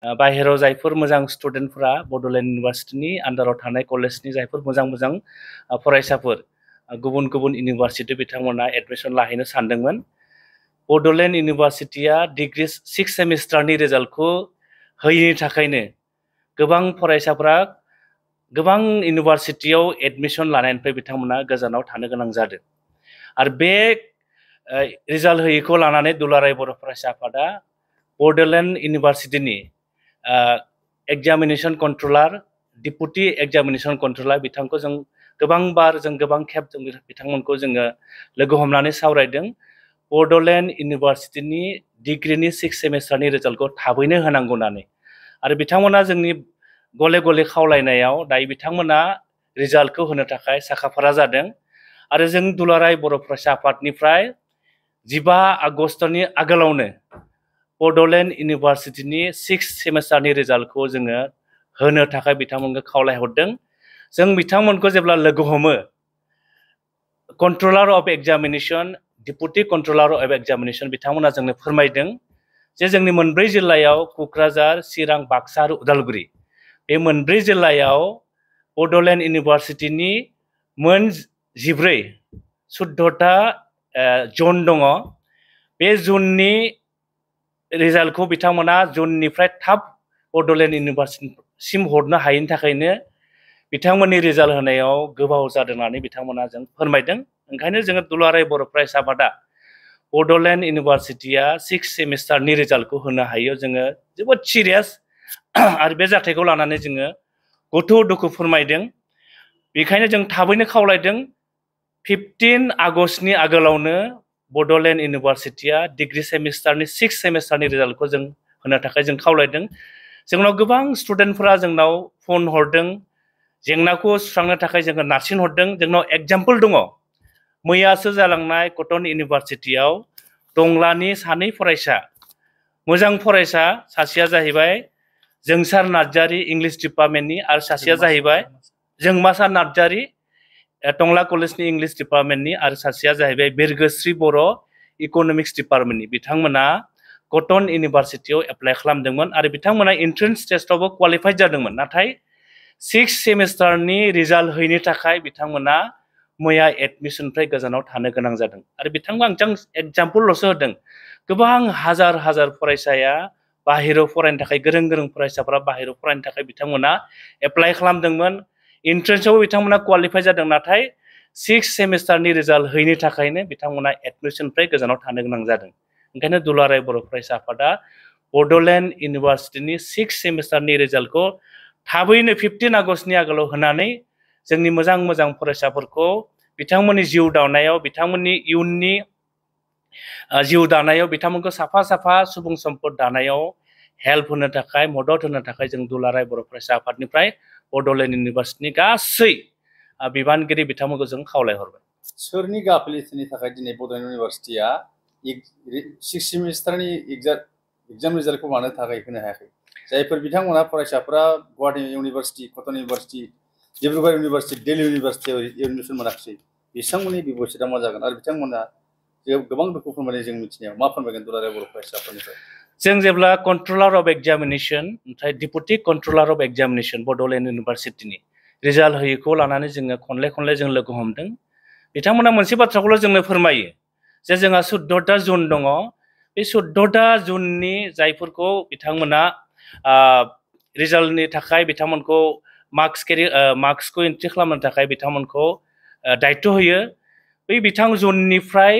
बाहेराव जायफोर मोजां स्टुडेन्टफोरा बड'लेण्ड इउनिभार्सिटिनि आन्डाराव थानाय कलेजनि जायफोर मोजां फरायसाफोर गुबुन गुबुन इउनिभार्सिटि बिथांमोना एडमिसन लाहैनो सानदोंमोन। बड'लेण्ड इउनिभार्सिटिया डिग्री 6 सेमिस्टारनि रिजाल्टखौ होयैनि थाखायनो गोबां फरायसाफोरा गोबां इउनिभार्सिटियाव एडमिसन लानायनिफ्राय बिथांमोना गोजानाव थानो गोनां जादों। आरो बे रिजाल्ट होयैखौ लानानै दुलाराय बर' फरायसा आफादा बड'लेण्ड इउनिभार्सिटिनि examination controller deputy examination controller बिथांखौ जों गोबां खेब जों बिथांमोनखौ जोङो लोगो हमनानै सावरायदों। बड'लेण्ड इउनिभार्सिटिनि डिग्रीनि 6 सेमिस्टारनि रिजाल्टखौ थाबैनो होनांगौ होननानै आरो बिथांमोना जोंनि गले गले खावलायनायाव दायो बिथांमोना रिजाल्टखौ होनो थाखाय साखाफारा जादों। आरो जों दुलाराय बर' फरायसा आफादनिफ्राय 15 आगस्टनि आगोलावनो बड'लेण्ड इउनिभार्सिटिनि 6 सेमिस्टारनि रिजाल्टखौ जोङो होनो थाखाय बिथांमोनखौ खावलायहरदों। जों बिथांमोनखौ जेब्ला लोगो हमो controller of examination deputy controller of examination बिथांमोना जोंनो फोरमायदों जे जोंनि मोनब्रै जिल्लायाव क'क्राझार, चिरां, बाक्सा आरो उदालगुरि बे मोनब्रै जिल्लायाव बड'लेण्ड इउनिभार्सिटिनि मोन 14टा जन दङ। बे जननि रिजाल्टखौ बिथांमोना जननिफ्राय थाब बड'लेण्ड इउनिभार्सिटिसिम हरनो हायैनि थाखायनो बिथांमोननि रिजाल्ट होनायाव गोबाव जादों होननानै बिथांमोना जों फोरमायदों। ओंखायनो जोङो दुलाराय बर' फरायसा आफादा बड'लेण्ड इउनिभार्सिटिया 6 सेमिस्टारनि रिजाल्टखौ होनो हायैयाव जोङो जोबोद सिरियास आरो बे जाथायखौ लानानै जोङो गोथौ दुखु फोरमायदों। बेखायनो जों थाबैनो खावलायदों 15 आगस्टनि आगोलावनो बड'लेण्ड इउनिभार्सिटिया डिग्री सेमिस्टारनि 6 सेमिस्टारनि रिजाल्टखौ जों होनो थाखाय जों खावलायदों। जोंनाव गोबां स्टुडेन्टफोरा जोंनाव फन हरदों, जेंनाखौ सुस्रांनो थाखाय जोङो नारसिनहरदों। जोंनाव एग्जाम्पल दङ। मैयासो जालांनाय कटन इउनिभार्सिटियाव टंलानि 2 फरायसा मोजां फरायसा, सासेया जाहैबाय जोंसार नार्जारी इंलिश डिपार्टमेन्टनि आरो सासेया जाहैबाय जोंमासार नार्जारी टंला कलेजनि इंलिश डिपार्टमेन्टनि आरो सासेया जाहैबाय बिरगोस्रि बर' इक'नमिक्स डिपार्टमेन्टनि बिथांमोना कटन इउनिभार्सिटियाव एप्लाइ खालामदोंमोन आरो बिथांमोना एन्ट्रेन्स टेस्टआवबो क्वालिफाइड जादोंमोन। नाथाय 6 सेमिस्टारनि रिजाल्ट होयैनि थाखाय बिथांमोना मैया एडमिसननिफ्राय गोजानाव थानो गोनां जादों। आरो बिथांमोना आं एग्जाम्पलल'सो होदों। गोबां हाजार फरायसाया बाहेरायाव फरायनो थाखाय गोरों फरायसाफोरा बाहेरायाव फरायनो थाखाय बिथांमोना एप्लाइ खालामदोंमोन। एन्ट्रेन्सआवबो बिथांमोना क्वालिफाइ जादों। नाथाय 6 सेमिस्टारनि रिजाल्ट होयैनि थाखायनो बिथांमोना एडमिसननिफ्राय गोजानाव थानो गोनां जादों। ओंखायनो दुलाराय बर' फरायसा आफादा बड'लेण्ड इउनिभार्सिटिनि 6 सेमिस्टारनि रिजाल्टखौ थाबैनो 15 आगस्टनि आगोलाव होनानै जोंनि मोजां फरायसाफोरखौ बिथांमोननि जिउ दानायाव बिथांमोननि इयुननि जिउ दानायाव बिथांमोनखौ साफा सुबुं सम्पद दानायाव हेल्प होनो थाखाय मदद होनो थाखाय जों दुलाराय बर' फरायसा आफादनिफ्राय बड'लेण्ड इउनिभार्सिटिनि गासै बिबानगिरि बिथांमोनखौ जों खावलायहरबाय। सोरनि गाफिलतिनि थाखाय दिनै बड'लेण्ड इउनिभार्सिटिया 6 सेमिस्टारनि एग्जाम रिजाल्टखौ मानो थाखाय होनो हायाखै? जायफोर बिथांमोना फरायसाफोरा Guwahati university, Cotton university, Dibrugarh university, Delhi इउनिभार्सिटियाव एडमिसन मोनाखिसै, बिथांमोननि बिबुंथिया मा जागोन? आरो बिथांमोना गोबां दुखु फोरमायनाय जों मिथिनायाव मा फोरमायगोन दुलाराय बर' फरायसाफोरनिफ्राय? जों जेब्ला कन्ट्रलार अफ एग्जामिनेशन ओमफ्राय deputy controller of examination Bodoland इउनिभार्सिटिनि रिजाल्ट होयैखौ लानानै जोङो खनले जों लोगो हमदों। बिथांमोना मोनसे बाथ्राखौल' जोंनो फोरमायो जे जोंहा 14टा जन दङ। बे 14टा जननि जायफोरखौ बिथांमोना रिजाल्टनि थाखाय बिथांमोनखौ मार्क्सखौ एन्ट्रि खालामनो थाखाय बिथांमोनखौ दायित्व होयो। बै बिथां जननिफ्राय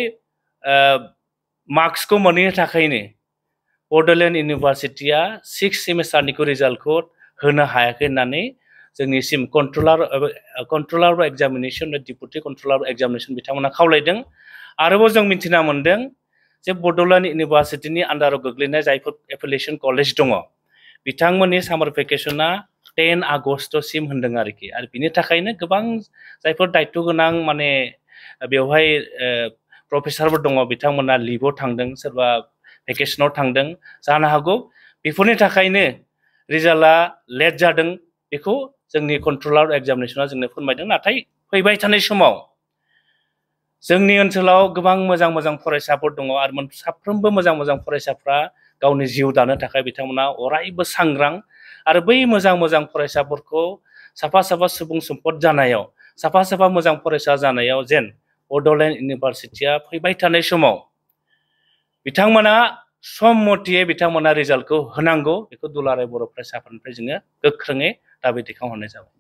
मार्क्सखौ मोनैनि थाखायनो बड'लेण्ड इउनिभार्सिटिया 6 सेमिस्टारनिखौ रिजाल्टखौ होनो हायाखै होननानै जोंनिसिम controller of examination deputy controller of examination बिथांमोना खावलायदों। आरोबाव जों मिथिना मोनदों जे बड'लेण्ड इउनिभार्सिटिनि आन्डाराव गोग्लैनाय जायफोर एफिलिएशन कलेज दङ बिथांमोननि सामार भेकेसना 10 आगस्टसिम होनदों आरोखि। आरो बिनि थाखायनो गोबां जायफोर दायित्व गोनां माने बेवहाय प्रफेसारफोर दङ बिथांमोना लिभआव थांदों, सोरबा भेकेसनाव थांदों जानो हागौ। बेफोरनि थाखायनो रिजाल्टआ लेट जादों बेखौ जोंनि कन्ट्रलार एग्जामिनेशना जोंनो फोरमायदों। नाथाय फैबाय थानाय समाव जोंनि ओनसोलाव गोबां मोजां फरायसाफोर दङ आरो साफ्रोमबो मोजां फरायसाफ्रा गावनि जिउ दानो थाखाय बिथांमोना अरायबो सांग्रां आरो बै मोजां मोजां फरायसाफोरखौ साफा साफा सुबुं सम्पद जानायाव साफा साफा मोजां फरायसा जानायाव जेन बड'लेण्ड इउनिभारसिटिया फैबाय थानाय समाव बिथांमोना सम मथे बिथांमोना रिजाल्टखौ होनांगौ बेखौ दुलाराय बर' फरायसा आफादनिफ्राय जोङो गोख्रोङै दाबि दैखांहरनाय जाबाय।